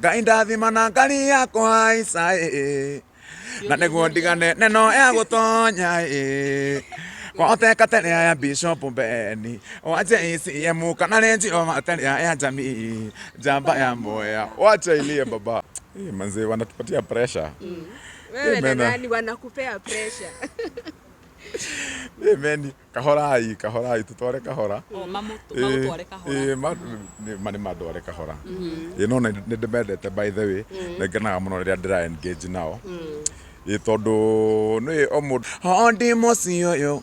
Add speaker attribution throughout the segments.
Speaker 1: Ngai ndathima na ngari ya kũhaica ĩ na nĩguo ndigane neno ya gũtonya ĩ kwahoteka teria ya Bishop Beni wa JCM kana Range Rover teria ya jamii njamba ya Mwea wacha ilie baba. Eh, manze wanatupatia pressure.
Speaker 2: Wewe na
Speaker 1: Mena.
Speaker 2: nani wanakupea pressure?
Speaker 1: Eh, meni kahorai kahorai tutware kahora.
Speaker 3: O, magũtware kahora.
Speaker 1: Ĩĩ, ma nĩ mandware kahora. Ĩĩ no nĩ ndĩmendete by the way, nĩ ngenaga mũno rĩrĩa ndĩra engage nao. Ĩĩ tondũ nĩ o mũndũ hondi mũciĩ ũyũ,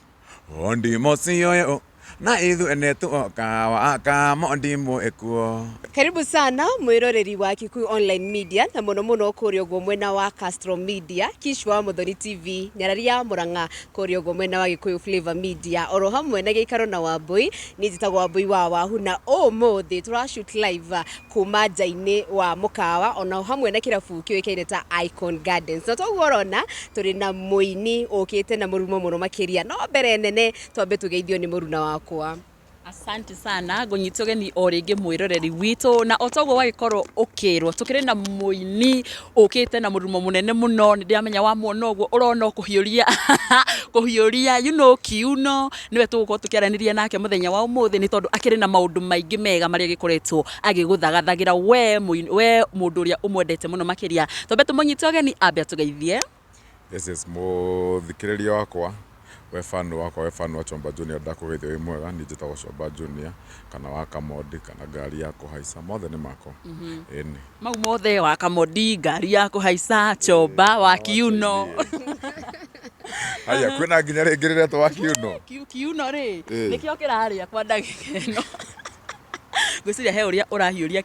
Speaker 1: hondi mũciĩ ũyũ, na ithuĩ nĩ tuoka wakamondi mwĩkuo.
Speaker 2: Karibu sana mwiroreri wa Kikuyu Online Media na muno muno kuria uguo mwena wa Castro Media, Kishwa Muthoni TV, Nyararia Murang'a kuria uguo mwena wa Gikuyu Flavor Media, oro hamwe na giikaro na Wambui. Ni njitagwo Wambui wa Wahu na umuthi tura shoot live kuma nja-inĩ wa mũkawa ona hamwe na kĩrabu kĩũĩkaine ta Icon Gardens. Na toguo ũrona tũrĩ na mũini ũkĩte na mũrumo mũno makĩria, no mbere nene twambe tũgeithio nĩ mũruna wakwa.
Speaker 3: Asante sana ngũnyita ũgeni o rĩngĩ mwĩroreri witũ, na o toguo wagĩkorwo ũkĩrwo tũkĩrĩ na mũini ũkĩte na mũrumo mũnene mũno. Nĩ ndĩramenya wamuona ũguo ũrona kũhiũria kũhiũria kiuno, nĩwe tũgũkorwo tũkĩaranĩria nake mũthenya wa ũmũthĩ, nĩ tondũ akĩrĩ na maũndũ maingĩ mega marĩa agĩkoretwo agĩgũthagathagĩra we we mũndũ ũrĩa ũmwendete mũno makĩria. Twambe tũmũnyite ũgeni ambe atũgeithie.
Speaker 1: Yes, mũthikĩrĩria wakwa, we fan wakwa, we fan wa Chomba Junior, ndakũgeithia wĩ mwega. Niĩ njĩtagwo Chomba Junior kana wa Kamondi kana ngari ya kũhaica, mothe nĩ makwa. Ĩni.
Speaker 3: Mau mothe, wa Kamondi, ngari ya kũhaica, Chomba wa kiuno.
Speaker 1: Haya, kwĩna nginya rĩngĩ rĩretwo wa kiuno.
Speaker 3: Kiuno rĩ,
Speaker 1: Ĩĩ.
Speaker 3: nĩkĩo kĩrarĩa kwa ndagĩka ĩno. Ngwĩciria he ũrĩa ũrahiũria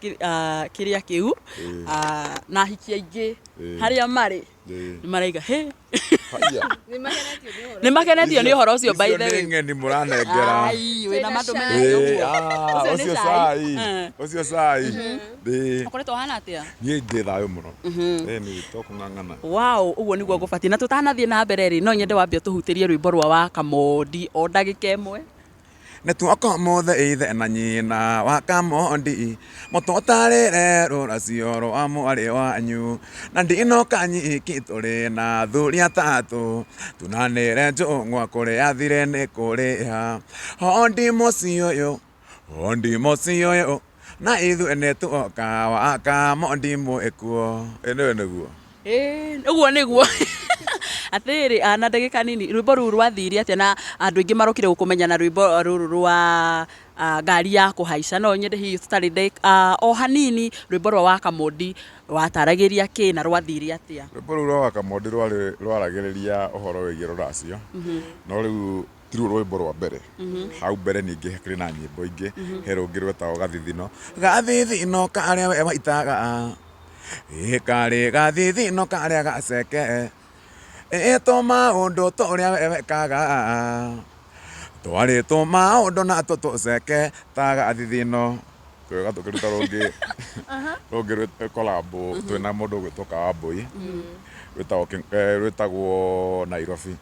Speaker 3: kĩrĩa kĩu. Na ahiki aingĩ harĩa marĩ nĩ maraiga he.
Speaker 1: Haya.
Speaker 3: Nĩ makenetio nĩ ũhoro ũcio by
Speaker 1: Icio
Speaker 3: the
Speaker 1: nĩ
Speaker 3: way.
Speaker 1: ng'eni mũranengera.
Speaker 3: Ai, wĩna
Speaker 2: Twĩna
Speaker 3: mandũ
Speaker 2: cai.
Speaker 3: menyete
Speaker 1: Ĩĩ,
Speaker 3: ũguo.
Speaker 1: ah,
Speaker 3: Ũcio nĩ
Speaker 1: ũcio
Speaker 3: cai.
Speaker 1: cai.
Speaker 3: Eh.
Speaker 1: Ũcio cai. Ĩĩ.
Speaker 3: Ũkoretwo ũhana atĩa?
Speaker 1: Niĩ ndĩ thayũ mũno. Ĩĩ nĩ tokũng'ang'ana.
Speaker 3: Wow, ũguo nĩguo gũbatiĩ. Na tũtanathiĩ na mbere rĩ, no nyende wambe ũtũhutĩrie rwĩmbo rwa wa Kamondi o ndagĩka ĩmwe.
Speaker 1: Nĩ tuoka ũmũthĩ ithe na nyina wa Kamondi mũtũtarĩre rũracio rwa mwarĩ wanyu, na ndinoka nyiki, tũrĩ na athuri atatũ tunanĩre njũng'wa kũrĩa thirĩ nĩ kũrĩha. Hondi mũciĩ ũyũ, hondi mũciĩ ũyũ, na ithuĩ nĩ tuoka wa Kamondi mwĩkuo. Ĩ nĩwe nĩguo.
Speaker 3: Ĩĩ, ũguo nĩguo atĩrĩ. Na ndagĩka nini, rwĩmbo rũu rwathire atĩa? Na andũ aingĩ marokire gũkũmenya na rwĩmbo rũrũ rwa ngari ya kũhaica. No nyende hihi tũtarĩ o hanini rwĩmbo rwa wa Kamondi wataragĩria kĩ na rwathire atĩa?
Speaker 1: Rwĩmbo rũu rwa Wakamondi rwarĩ rwaragĩrĩria ũhoro wĩgiĩ rũracio, no rĩu tiruo rwĩmbo rwa mbere. Hau mbere ningĩ kũrĩ na nyĩmbo ingĩ. He rũngĩ rwetagwo Gathithino, gathithino karĩa we waitaga. Ĩ karĩ gathithino karĩa gaceke, ĩ tũmaũndũ tũrĩa we wekaga twarĩ tũmaũndũ na tũtũceke ta gathithino. Tũgĩũka tũkĩruta rũngĩ collab twĩna mũndũ ũgwĩtwo Kawambui, rwĩtagwo rwĩtagwo Nairobi.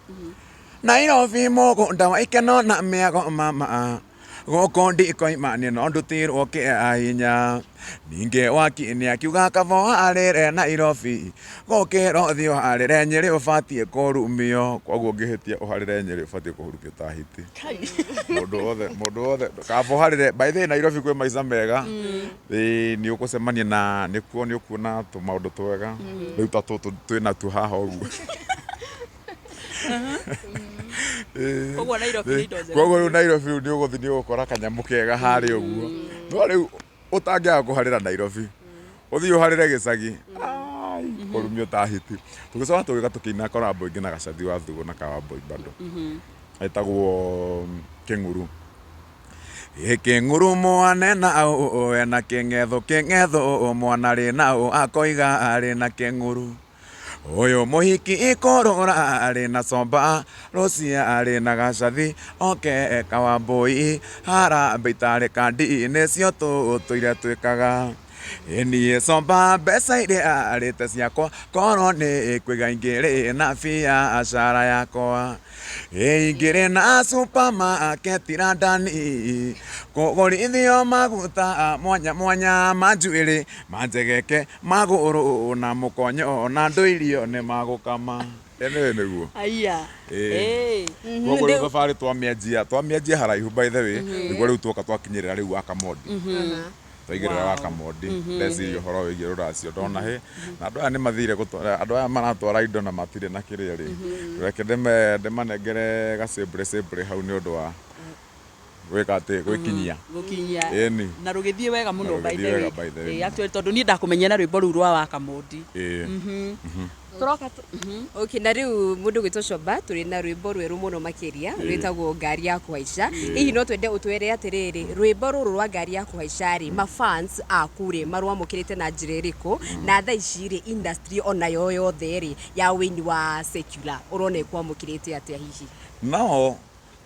Speaker 1: Nairobi mũgũnda wa ikeno na mĩago mama, gũkũ ndikoima niĩ no ndutirwo kĩa hinya. Ningĩ waki nĩ akiuga kaba ũharĩre Nairobi gũkĩra ũthiĩ ũharĩre Nyĩrĩ, ũbatiĩ kũrumio. Koguo ũngĩhĩtia ũharĩre Nyĩrĩ, ũbatiĩ kũhurukio ta hiti. Mũndũ wothe kaba ũharĩre. By the way, Nairobi kwĩ maica mega. Ĩĩ, nĩ ũgũcemania na nĩkuo nĩ ũkuona tũmaũndũ twega rĩu ta tũtũ twĩnatuo haha ũguo. Ĩĩ.
Speaker 3: Koguo Nairobi nĩ indo njega.
Speaker 1: Koguo rĩu Nairobi rĩu nĩ ũgũthiĩ nĩ ũgũkora kanyamũ kega harĩa ũguo, no rĩu ũtangĩaga kũharĩra Nairobi, ũthiĩ ũharĩre gĩcagi. Ai, kũrumio ta hiti. Tũgĩcoka tũgĩka tũkĩina collab ĩngĩ na Gacathi wa Thugo na Kawambui bado, ĩtagwo Kĩng'uru. Ĩ kĩng'uru mwane na ũ ena kĩng'etho, kĩng'etho mwana rĩ na ũ akoiga arĩ na kĩng'uru. Ũyũ mũhiki ikũrũra arĩ na comba rũcia arĩ na Gacathi oke Kawambui harambĩ itarĩ kandi nĩcio tũtũire twĩkaga. Ĩ niĩ comba mbeca iria arĩte ciakwa korwo nĩ kũiga ingĩrĩ na biacara yakwa. Ĩ ingĩrĩ na supermarket London kũgũrithio maguta mwanya mwanya ma njuĩrĩ ma njegeke magũrũ na mũkonyo na ndũirio nĩ magũkama. Anyway nĩguo.
Speaker 3: Aya.
Speaker 1: Ĩĩ.
Speaker 3: Ĩĩ.
Speaker 1: Koguo rĩu thabarĩ twamĩanjia twamĩanjia haraihu by the way nĩguo rĩu tuoka twakinyĩrĩra rĩu Wakamondi. Twaigĩrĩra Wakamondi ndeciria ũhoro wĩgiĩ rũracio ndona hĩ na andũ aya nĩ mathire gũtwara andũ aya maratwara indo na matirĩ na kĩrĩa rĩ reke ndĩmanengere gacĩmbũrĩ cĩmbũrĩ hau nĩ ũndũ wa gwĩka atĩ gwĩkinyia.
Speaker 3: Gũkinyia.
Speaker 1: Ĩni.
Speaker 3: Na rũgĩthiĩ wega mũno
Speaker 1: Na
Speaker 3: by
Speaker 1: rũgĩthiĩ
Speaker 3: the way.
Speaker 1: wega by the way
Speaker 3: Ĩĩ,
Speaker 1: mũno.
Speaker 3: actually tondũ niĩ ndakũmenyera na rwĩmbo rũu rwa Wakamondi.
Speaker 1: Ĩĩ.
Speaker 3: Tũroka tũ-
Speaker 2: Okay, na rĩu mũndũ gwĩtwo Coba tũrĩ na rwĩmbo rwerũ mũno makĩria rwĩtagwo ngari ya kũhaica. Hihi no twende ũtwĩre atĩrĩrĩ, rwĩmbo rũrũ rwa ngari ya kũhaica rĩ, ma fans aku rĩ marwamũkĩrĩte na njĩra ĩrĩkũ? Na thaa ici rĩ, industry onayo yothe rĩ ya wĩini wa secular ũrona ĩkwamũkĩrĩte atĩa hihi?
Speaker 1: Now,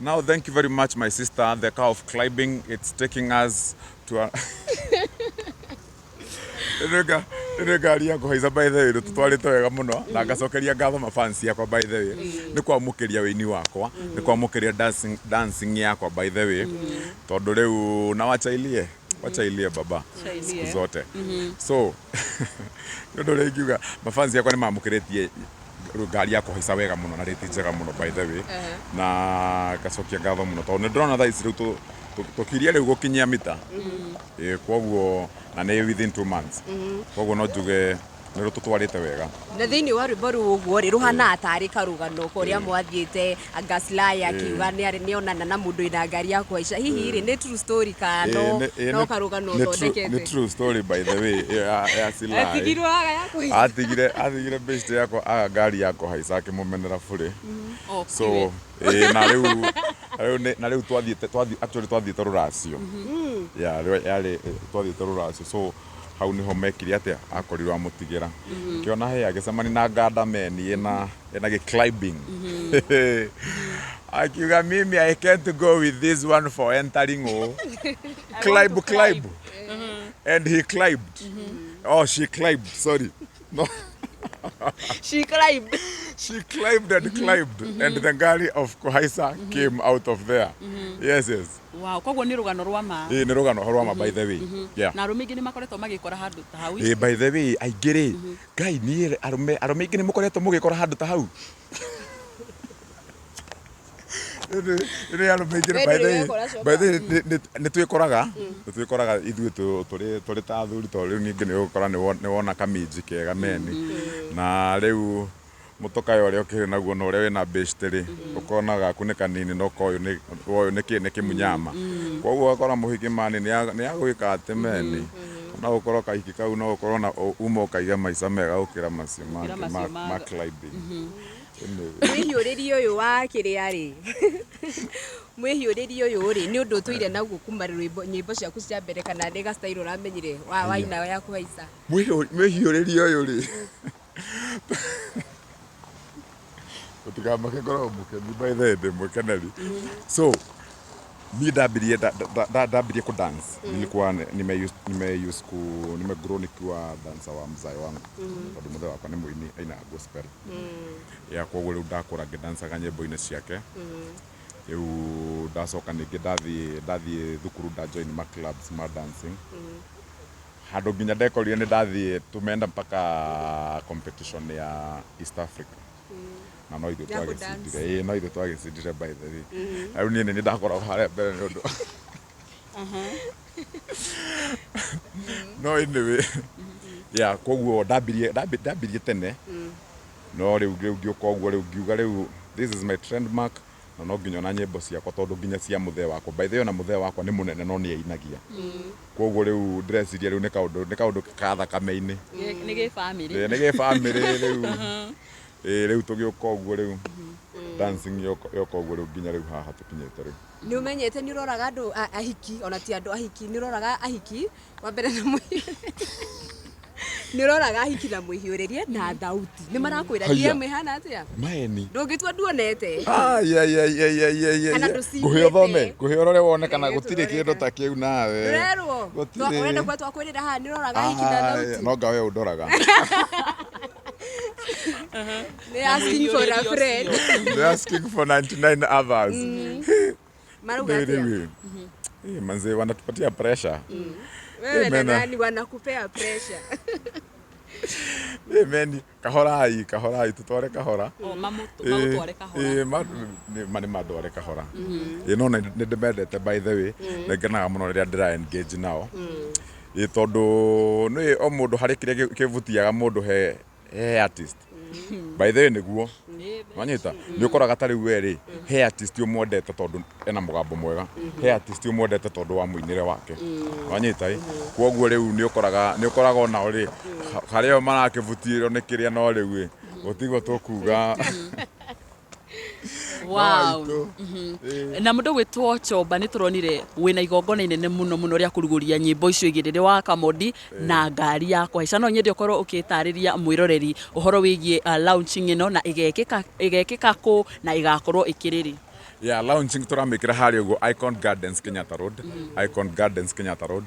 Speaker 1: now thank you very much my sister. The car of climbing, it's taking us to a Ĩno ngari ya kũhaica by the way tũtwarĩte wega mũno na ngacokeria ngatho mafans yakwa by the way nĩ kwamũkĩria wĩini wakwa nĩ kwamũkĩria dancing, dancing yakwa by the way tondũ rĩu na wachailie wachailie baba siku zote so nĩ ũndũ ũrĩa ingiuga mafans yakwa nĩ mamũkĩrĩtie ngari ya kũhaica wega mũno na rĩti njega mũno by the way na ngacokia ngatho mũno tondũ nĩ ndĩrona thaa ici rĩu tũkirie rĩu gũkinyia mita. Ĩĩ kwoguo na nĩ within 2 months, kwoguo no njuge nĩ rũtũtwarĩte wega.
Speaker 2: Na thĩinĩ wa rwĩmbo rũu ũguo rĩ, rũhanaga tarĩ karũgano ka ũrĩa mwathiĩte Gaslaya akiuga nĩonana na mũndũ wĩna ngari ya kũhaica. Hihi rĩ, nĩ true story kana no no karũgano
Speaker 1: Nĩ
Speaker 2: ũthondekete?
Speaker 1: true story by the way ĩyo ya Silai.
Speaker 2: Atigirwo aga ya kũhaica.
Speaker 1: Atigire best yakwa aga ngari ya kũhaica akĩmũmenera burĩ.
Speaker 3: Oh,
Speaker 1: So ĩĩ na rĩu rĩu na rĩu twathiĩte twathi actually twathiĩte rũracio ya rĩu yarĩ twathiĩte rũracio, so hau niho mekire atĩa akorirwo amũtigĩra kĩona he agĩcemania na ngandameni ĩna gĩ climbing akiuga, "Mimi I can't go with this one for entering oh climb climb," and he climbed, oh, she climbed, sorry, no.
Speaker 3: She climbed.
Speaker 1: She climbed and climbed and the ngari of kuhaisa came out of there. Yes.
Speaker 3: Wow, koguo nĩ rũgano rwa ma.
Speaker 1: Ĩĩ, nĩ rũgano rwa ma by the way, yeah.
Speaker 3: Na arũme aingĩ nĩ makoretwo magĩkora handũ ta hau.
Speaker 1: Ĩĩ, by the way, aingĩ rĩ, ngai niĩ arũme aingĩ nĩ mũkoretwo mũgĩkora handũ ta hau. Nĩ arũme aingĩ
Speaker 2: We
Speaker 1: by the
Speaker 2: ndũrĩ
Speaker 1: way
Speaker 2: wekora, Coba?
Speaker 1: By the way, nĩ twĩkoraga ithuĩ tũrĩ ta athuri tondũ rĩu ningĩ nĩ ũgũkora nĩ wona kaminji kega meni na rĩu mũtokayo ũrĩa ũkĩrĩ naguo na ũrĩa wĩna bĩcte rĩ ũkona gaku nĩ kanini no koyũ nĩ ũyũ nĩ kĩ nĩ kĩmunyama, koguo ũgakora mũhiki mani nĩ agwĩka atĩ meni no ũkorwo kahiki kau no ũkorwo na uma ũkaiga maica mega gũkĩra macio
Speaker 3: Gũkĩra
Speaker 1: mangĩ
Speaker 3: macio
Speaker 1: ma climbing. Anyway.
Speaker 2: Mwĩhiũrĩrie ũyũ wa kĩrĩa rĩ, mwĩhiũrĩrie ũyũ rĩ, nĩ ũndũ ũtũire naguo kuma rwĩmbo nyĩmbo ciaku cia mbere kana nĩ ga style ũramenyire wa waina ya kũhaica?
Speaker 1: Mwĩhiũrĩrie ũyũ rĩ, ũtikamake, ngoragwo mũkeni by the way, ndĩ mũkeneri. So niĩ ndambirie ku dance nilikuwa nime use ku nime grow nikiwa dancer wa mzae wangu tondũ mũthee wakwa nĩ mũini ainaga gospel ya koguo rĩu ndakũra ngĩdancaga nyĩmbo-inĩ ciake. Rĩu ndacoka ningĩ ndathiĩ thukuru nda join ma clubs ma dancing handũ nginya ndekorire nĩ ndathiĩ tumeenda mpaka competition ya East Africa na no ithuĩ
Speaker 2: Ya
Speaker 1: twagĩcindire. Ĩĩ, no ithuĩ twagĩcindire by the way. Rĩu niĩ nĩ niĩ ndakoragwo harĩa mbere nĩ ũndũ no anyway, yeah, koguo ndambirie tene no rĩu ngĩũka ũguo rĩu ngiuga rĩu this is my trademark na no nginya ona nyĩmbo ciakwa tondũ nginya cia mũthee wakwa by the way ona mũthee wakwa nĩ mũnene no nĩ ainagia, koguo rĩu ndĩreciria rĩu nĩ kaũndũ ka thakame-inĩ.
Speaker 3: Nĩ gĩ family.
Speaker 1: Ĩĩ, nĩ gĩ family rĩu. Ĩĩ, rĩu tũgĩũka ũguo rĩu dancing yoka ũguo rĩu nginya rĩu haha tũkinyĩte rĩu.
Speaker 2: Nĩ ũmenyete nĩ ũroraga andũ ahiki ona ti andũ ahiki nĩ ũroraga ahiki wa mbere na mũico. Nĩ ũroraga hiki na mwĩhiũrĩrie na thauti. Nĩ marakwĩra
Speaker 1: Haiya.
Speaker 2: DM ĩhana atĩa?
Speaker 1: Maeni.
Speaker 2: Ndũngĩtua nduonete.
Speaker 1: Ai, ai, ai, ai, ai, ai, ai,
Speaker 2: Kana
Speaker 1: ai.
Speaker 2: ndũciiguĩte.
Speaker 1: Ngũhe ũthome, ngũhe ũrore wone kana
Speaker 2: Reke
Speaker 1: gũtirĩ
Speaker 2: tũrore
Speaker 1: kĩndũ ta kĩu nawe.
Speaker 2: Ndũrerwo.
Speaker 1: Gũtirĩ.
Speaker 2: Ũrenda kuga twakwĩrĩra haha nĩ ũroraga hiki na
Speaker 1: Ai,
Speaker 2: thauti.
Speaker 1: no nga we ũndoraga.
Speaker 2: Nĩ asking for a friend.
Speaker 1: They're asking for 99 others.
Speaker 2: Marauga
Speaker 1: Rĩu,
Speaker 2: atĩa?
Speaker 1: rĩu, eh, manze wanatupatia pressure.
Speaker 2: Wewe na
Speaker 1: Mena.
Speaker 2: nani wanakupea pressure?
Speaker 1: Eh, meni kahorai kahorai tutware kahora.
Speaker 3: O, magũtware kahora.
Speaker 1: Eh, ma nĩ mandware kahora. Ĩ no nĩ ndĩmendete by the way, nĩ ngenaga mũno rĩrĩa ndĩra engage nao. Ĩ tondũ nĩ o mũndũ harĩ kĩrĩa kĩvutiaga mũndũ he artist. By the way nĩguo. Wanyita? Nĩ ũkoraga ta rĩu we rĩ, he artist ũmwendete tondũ ena mũgambo mwega, he artist ũmwendete tondũ wa mũinĩre wake. Wanyita ĩ? Kwoguo rĩu nĩ ũkoraga nĩ ũkoraga onao rĩ, harĩa o marakĩbutĩrwo nĩ kĩrĩa no rĩu ĩ, gũtigwo tũkuga.
Speaker 3: Wow.
Speaker 1: Aitũ.
Speaker 3: Na mũndũ gwĩtwo Chomba nĩ tũronire wĩna igongona inene mũno mũno rĩa kũrugũria nyĩmbo icio igĩrĩ rĩ wa Kamodi na ngari ya kũhaica. No nyende ũkorwo ũkĩtarĩria mwĩroreri ũhoro wĩgiĩ launching ĩno na ĩgekĩka kũ na ĩgakorwo ĩkĩrĩ rĩ.
Speaker 1: Yeah, launching tũramĩkĩra harĩa ũguo Icon Gardens Kenyatta Road. Icon Gardens Kenyatta Road.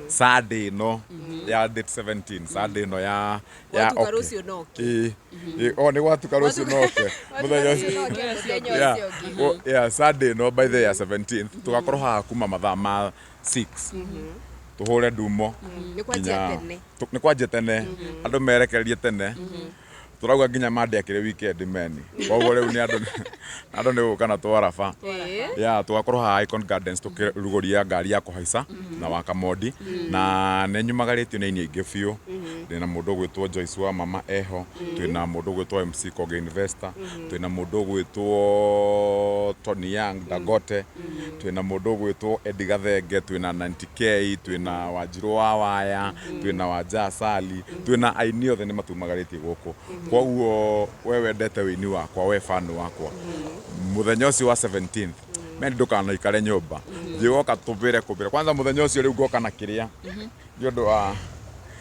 Speaker 1: Sunday ĩno ya date 17, Sunday ĩno ya
Speaker 2: Gwatuka
Speaker 1: okay.
Speaker 2: rũciũ no ũke.
Speaker 1: Ĩĩ. Ĩĩ, o nĩ gwatuka rũciũ no ũke. Mũthenya ũcio.
Speaker 2: Mũthenya
Speaker 1: Yeah.
Speaker 2: ũcio ũngĩ.
Speaker 1: Yeah, Sunday ĩno by the ya 17th tũgakorwo haha kuma mathaa ma 6 tũhũre ndumo.
Speaker 2: Nĩ kwanjia tene.
Speaker 1: Nĩ kwanjia tene andũ merekererie tene tũrauga nginya Monday akĩrĩ weekend meni koguo rĩu nĩ andũ andũ nĩ gũka na twaraba ya tũgakorwo haha Icon Gardens tũkĩrugũria ngari ya kũhaica na wa Kamodi na nĩ nyumagarĩtio nĩ aini aingĩ biũ ndĩna mũndũ ũgwĩtwo Joyce wa mama eho twĩna mũndũ ũgwĩtwo MC Koge Investor twĩna mũndũ ũgwĩtwo Tony Young Dangote twĩna mũndũ ũgwĩtwo Eddie Gathenge twĩna 90K twĩna Wanjirũ wa Waya twĩna Wanja Asali twĩna aini othe nĩ matumagarĩtie gũkũ koguo we wendete wĩini wakwa we fan wakwa mũthenya ũcio wa 17th meni ndũkanaikare nyũmba thiĩ woka tũbĩre kũbĩre kwanza mũthenya ũcio rĩu ngoka na kĩrĩa nĩ ũndũ wa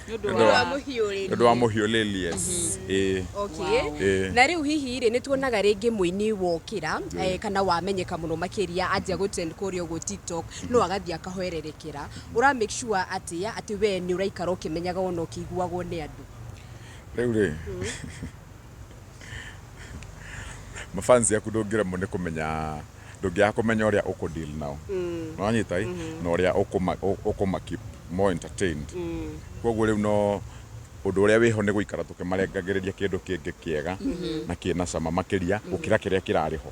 Speaker 3: Nĩ ũndũ
Speaker 1: Nĩ ũndũ
Speaker 3: wa
Speaker 1: wa-
Speaker 2: Mũhiũrĩrie.
Speaker 1: nĩ ũndũ wa mũhiũrĩrie yes ĩĩ
Speaker 2: Okay.
Speaker 1: Ĩĩ.
Speaker 2: Na rĩu hihi rĩ nĩ tuonaga rĩngĩ mũini wokĩra kana wamenyeka mũno makĩria anjia gũ trend kũrĩa ũguo TikTok no agathiĩ akahwererekera. Ũra make sure atĩa atĩ we nĩ ũraikara ũkĩmenyaga ona ũkĩiguagwo nĩ andũ?
Speaker 1: Rĩu rĩ mafansi aku ndũngĩremwo nĩ kũmenya ndũngĩaga kũmenya ũrĩa ũkũ deal nao nĩwanyita ĩ na ũrĩa ũkũma keep more entertained koguo rĩu no ũndũ ũrĩa wĩho nĩ gũikara tũkĩmarengagĩrĩria kĩndũ kĩngĩ kĩega na kĩna cama makĩria gũkĩra kĩrĩa kĩrarĩ ho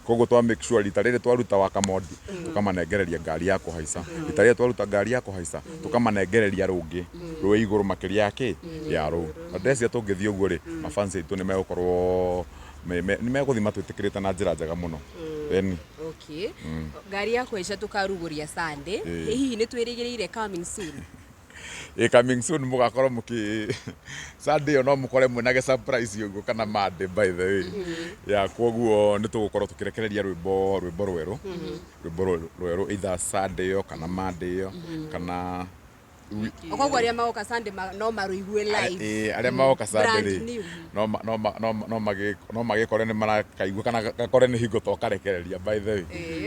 Speaker 1: koguo twa make sure rita rĩrĩ twaruta wa Kamodi tũkamanengereria ngari ya kũhaica rita rĩrĩ twaruta ngari ya kũhaica tũkamanengereria rũngĩ rwĩ igũrũ makĩria ya kĩ ya rũu na ndĩreciria tũngĩthiĩ ũguo rĩ mafansi aitũ nĩ megũkorwo nĩ megũthiĩ matwĩtĩkĩrĩte na njĩra njega mũno ĩni.
Speaker 2: Okay. Ngari ya kũhaica tũkarugũria Sunday. Hihi nĩ twĩrĩgĩrĩire coming soon?
Speaker 1: Ĩ coming soon mũgakorwo mũkĩ Sunday ĩyo no mũkore mwĩna gĩ surprise ũguo kana Monday by the way ya koguo nĩ tũgũkorwo tũkĩrekereria rwĩmbo rwerũ rwĩmbo rwerũ either Sunday ĩyo kana Monday ĩyo kana
Speaker 2: Koguo arĩa magoka Sunday no marũigue live.
Speaker 1: Ĩĩ, arĩa magoka Sunday
Speaker 2: Brand
Speaker 1: rĩ
Speaker 2: new.
Speaker 1: no magĩkore nĩ marakaigua kana gakore nĩ hingo tokarekereria by the way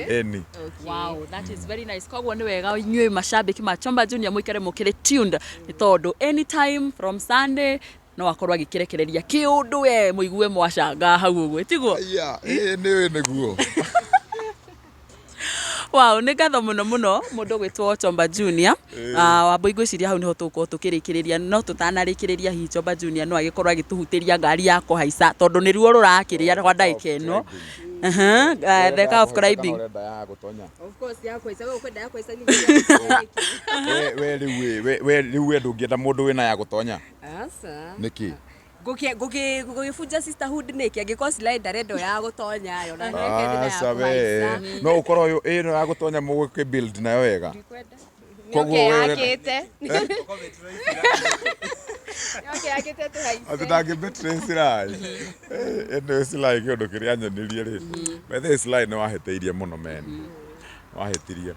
Speaker 1: ĩni.
Speaker 2: Okay.
Speaker 3: Wow, that is very nice. Koguo nĩ wega inyuĩ macambĩki ma Chomba Junior mũikare mũkĩrĩ tuned nĩ tondũ anytime from Sunday no akorwo agĩkĩrekereria kĩũndũ we mũigue mwacanga hau ũguo tiguo?
Speaker 1: Aya, ĩĩ nĩ nĩguo.
Speaker 3: Wow, nĩ ngatho mũno mũno mũndũ ũgwĩtwo Chomba Junior. Wambui ngwĩciria hau nĩho tũgũkorwo tũkĩrĩkĩrĩria no tũtanarĩkĩrĩria hihi Chomba Junior no agĩkorwo agĩtũhutĩria ngari ya kũhaica tondũ nĩruo rũrakĩrĩa kwa ndagĩka ĩno. The car of climbing.
Speaker 1: Ũrenda ya gũtonya.
Speaker 2: Of course ya kũhaica, we ũkwenda ya kũhaica nĩ
Speaker 1: We rĩu we rĩu we ndũngĩenda mũndũ wĩna ya gũtonya.
Speaker 2: Aca.
Speaker 1: Nĩkĩ?
Speaker 2: Ngũgĩbunja sisterhood nĩkĩ angĩkorwo Sly ndarenda ya gũtonya yo na nĩkĩ
Speaker 1: Aca we. No ũkorwo ũyũ ĩno ya gũtonya mũgũkĩ build nayo wega. Koguo
Speaker 2: Nĩoke
Speaker 1: we ũrenda-
Speaker 2: yakĩte. Nĩoke yakĩte tũhaice.
Speaker 1: Atĩ ndangĩ betray Sly. Ĩno Sly kĩũndũ kĩrĩa anyonirie rĩ. By the way Sly nĩ wahĩtĩirie mũno men. Wahĩtirie.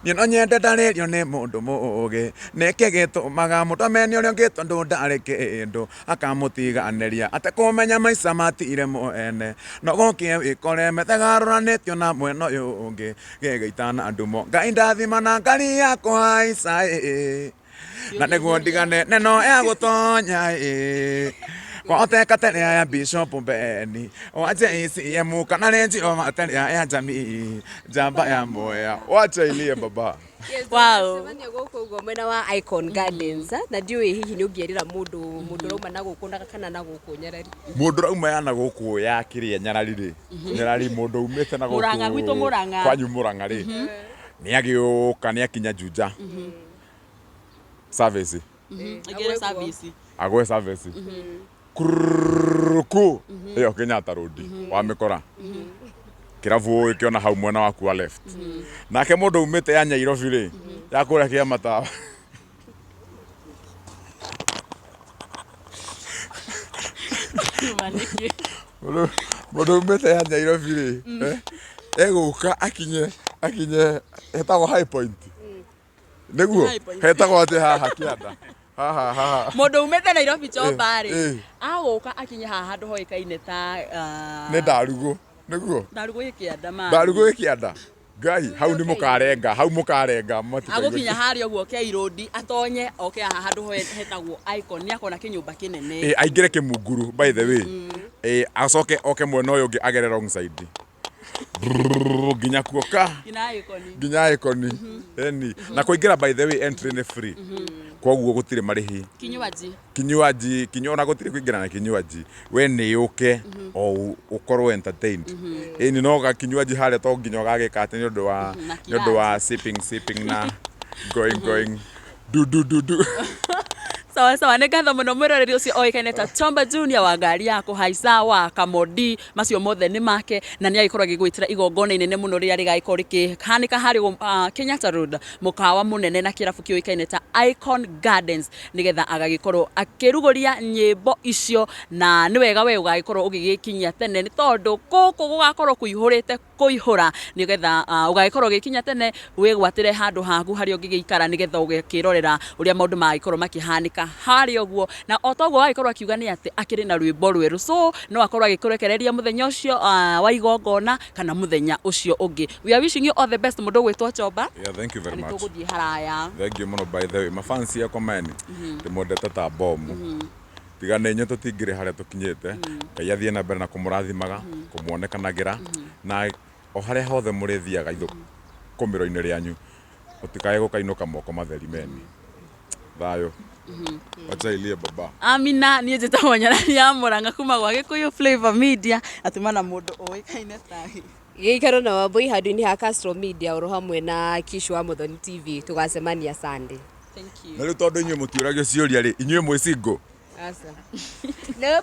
Speaker 1: Niĩ no nyende ndarĩrio nĩ mũndũ mũũgĩ. Nĩkĩ gĩtũmaga mũndũ amene ũrĩa ũngĩ tondũ ndarĩ kĩndũ, akamũtiganĩria atekũmenya maica matirĩ mwene. No gũkĩe wĩkore methegarũranĩtio na mwena ũyũ ũngĩ, gĩgĩita na ndumo. Ngai ndathima na ngari ya kũhaica ĩ. Na nĩguo ndigane neno ya gũtonya ĩ. Kwahoteka terĩa ya Bishop Beni wa JCM kana Range Rover terĩa ya Jamii njamba ya Mwea. Wacha ilie baba.
Speaker 2: Yes,
Speaker 3: Wow.
Speaker 2: tũgacemania gũkũ ũguo mwena wa Icon Gardens ah, na ndiũĩ hihi nĩ ũngĩerĩra mũndũ mũndũ ũrauma na gũkũ na kana na gũkũ Nyarari.
Speaker 1: Mũndũ ũrauma ya na gũkũ ya kĩrĩa Nyarari rĩ, Nyarari mũndũ umĩte na gũkũ
Speaker 3: Mũrang'a, gwitũ Mũrang'a.
Speaker 1: Kwanyu Mũrang'a rĩ, nĩ agĩũka nĩ akinya Juja service.
Speaker 3: Aingĩre service.
Speaker 1: Agwe service. Kuruku ĩyo Kenyatta Road wamĩkora kĩrabu ũgĩkĩona hau mwena waku wa left. Nake mũndũ umĩte ya Nyairobi rĩ, ya kũrĩa kĩamata
Speaker 3: Uma nĩkĩ?
Speaker 1: Mũndũ umĩte ya Nyairobi rĩ, egũka akinye akinye hetagwo High Point nĩguo.
Speaker 3: High Point.
Speaker 1: Hetagwo atĩ haha kĩanda haha haha.
Speaker 3: Mũndũ umĩte Nairobi Chomba rĩ, agũka akinye haha handũ hoĩkaine ta ah,
Speaker 1: Nĩ Ndarugũ nĩguo.
Speaker 3: Ndarugũ ĩ kĩanda man.
Speaker 1: Ndarugũ ĩ kĩanda. Ngai, hau nĩ mũkarenga, hau mũkarenga matikaigua.
Speaker 3: Agũkinya harĩa ũguo K Road atonye oke haha handũ hetagwo Icon nĩ akona kĩnyũmba kĩnene.
Speaker 1: Ĩ, aingĩre Kĩmunguru by the way. Ĩ, acoke oke mwena ũyũ ũngĩ agere wrong side. Brrrr, nginya kuo ka.
Speaker 3: Nginya Icon.
Speaker 1: Nginya Icon. Eni. Na kũingĩra by the way entry nĩ free. Koguo gũtirĩ marĩhi.
Speaker 3: Kinywaji.
Speaker 1: Kinywaji, ona gũtirĩ kũingĩra na kinywaji. We nĩ ũke o ũkorwo entertained. Ĩni no ga kinywaji harĩa to nginya ũgagĩka atĩ nĩ ũndũ wa
Speaker 3: Na
Speaker 1: nĩ ũndũ wa sipping sipping na going going du du du du.
Speaker 3: Sawa sawa, nĩ ngatho mũno mwĩroreri ũcio oĩkaine ta Chomba Junior wa ngari ya kũhaica wa Kamodi, macio mothe nĩ make na nĩ agĩkorwo agĩgwĩtĩra igongona inene mũno rĩrĩa rĩgagĩkorwo rĩkĩhanĩka harĩ Kenyatta Road, mũkawa mũnene na kĩrabu kĩũĩkaine ta Icon Gardens, nĩgetha agagĩkorwo akĩrugũria nyĩmbo icio, na nĩ wega we ũgagĩkorwo ũgĩgĩkinyia tene nĩ tondũ gũkũ gũgakorwo kũihũrĩte kũihũra, nĩgetha ũgagĩkorwo ũgĩkinya tene wĩgwatĩre handũ haku harĩa ũngĩgĩikara, nĩgetha ũgakĩrorera ũrĩa maũndũ magagĩkorwo makĩhanĩka harĩa ũguo. Na o toguo agagĩkorwo akiuga nĩ atĩ akĩrĩ na rwĩmbo rwerũ, so no akorwo agĩkũrekereria mũthenya ũcio wa igongona kana mũthenya ũcio ũngĩ. We are wishing you all the best mũndũ ũgwĩtwo Chomba.
Speaker 1: Yeah, thank you very
Speaker 3: Na
Speaker 1: much.
Speaker 3: nĩtũgũthiĩ haraya.
Speaker 1: Thank you mũno by the way. Mafans yakwa meni ndĩmwendete ta bomu. Tiga nĩ inyuĩ tũtingĩrĩ harĩa tũkinyĩte. Ngai athiĩ na mbere na kũmũrathimaga, kũmuonekanagĩra na o harĩa hothe mũrĩthiaga ithũkũmĩro-inĩ rĩanyu mũtikae gũkainũka moko matheri meni. Thayũ. Wacha ilie baba.
Speaker 3: Amina, niĩ njĩtagwo Nyarari ya Mũrang'a kuma gwa Gĩkũyũ Flavor Media, na tuma na mũndũ ũĩkaine ta
Speaker 2: Gĩikaro na Wambui handũ-inĩ ha Castro Media oro hamwe na Kishu wa Muthoni TV tũgacemania Sunday.
Speaker 3: Thank you.
Speaker 1: Na rĩu tondũ inyuĩ mũtiũragio ciũria rĩ, inyuĩ mwĩ single?
Speaker 2: Aca.